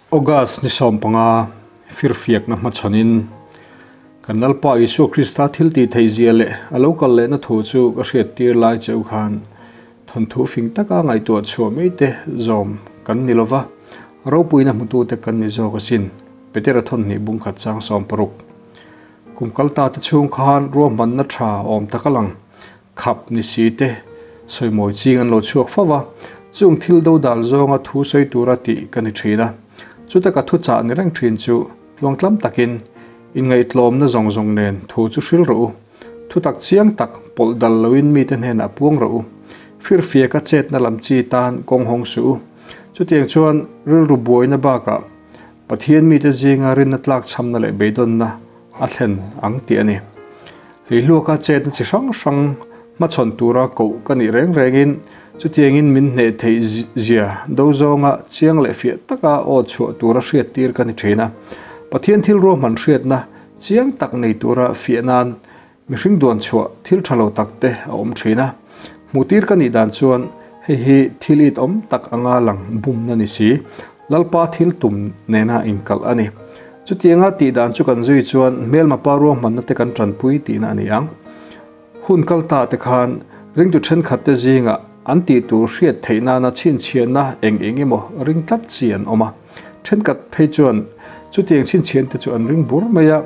August ni 15 firfiakna hmachhanin kan Lalpa Isua Krista thil tih theih zia leh a lo kal lehna thu chu ka hriattir lai cheu khan thawnthu fing taka ngaihtuah chhuah mai te zawm kan ni lova, ropuina hmutute kan ni zawk asin, Petera thawnhnih bungkhat chang 60. Kum kalta te chhung khan ruahmanna tha awm tak a lang. Khap ni si te sawimawi ching an lo chhuak fo va, chung thil do dal zawnga thu sawi tura tih ka ni thin a. Chuta ka thuchah ni reng thin chu tluangtlam takin inngaihtlawmna zawng zawng nen thu chu hril rawh u. Thutak chiang tak pawlh dal loin mite hnenah puang rawh u. Firfiaka chetna lam chi tan kawng hawng suh u. Chutiang chuan rilru buaina bakah Pathian mite zinga rinna tlakchhamna leh beidawnna a thlen ang tih a ni. Hleihluaka chetna chi hrang hrang hmachhawn tura koh ka nih reng rengin chutiangin min hneh theih zia do zawnga chiang leh fiah taka aw chhuah tura hriattir ka ni thin a. Pathian thil ruahman hriatna chiang tak nei tura fiah nan mihring duan chhuah thil tha lo tak te a awm thin a. Hmuhtir ka nih dan chuan hei hi thil it awm tak anga lang bumna ni si, Lalpa thil tum nena inkalh a ni. Chutianga tih dan chu kan zui chuan hmelma pa ruahmanna te kan tanpui tihna a ni ang. Hun kal ta te khan ringtu thenkhat te zingah an tih tur hriat theih nana chhinchhiahna eng eng emaw ring tlat chi an awm a. Thenkhat phei chuan chutiang chhinchhiahna te chu an ring bur mai a,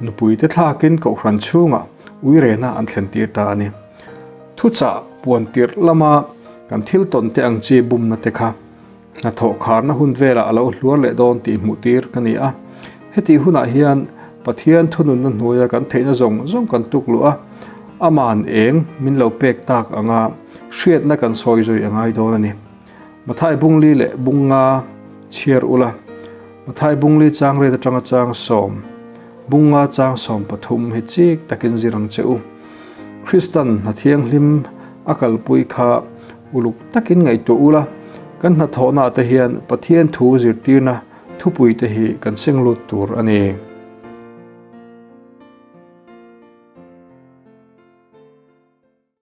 nupui te thlakin kohhran chhungah uirena an thlen tir ta a ni. Thuchah puan tirh lama kan thil tawn te ang chi bumna te kha Hnathawh kharna hun velah a lo hluar leh dawn tih hmuh tir ka ni a. Hetih hunah hian Pathian thununna hnuaia kan theihna zawng zawng kan tuk luh a, Ama'n eng min lo pek tak anga hriatna kan sawi zui a ngai dawn a ni. Mathai Bungli leh Bungnga chhiar ula, Mathai Bungli chang riat atanga chang 10, Bungnga chang 13 hi chik takin zir ang che u. Kristan hna thianghlim a kalpui kha Uluk takin ngaihtuah ula, kan hnathawhnaah te hian Pathian thu zirtirna thupui te hi kan seng lut tur a ni.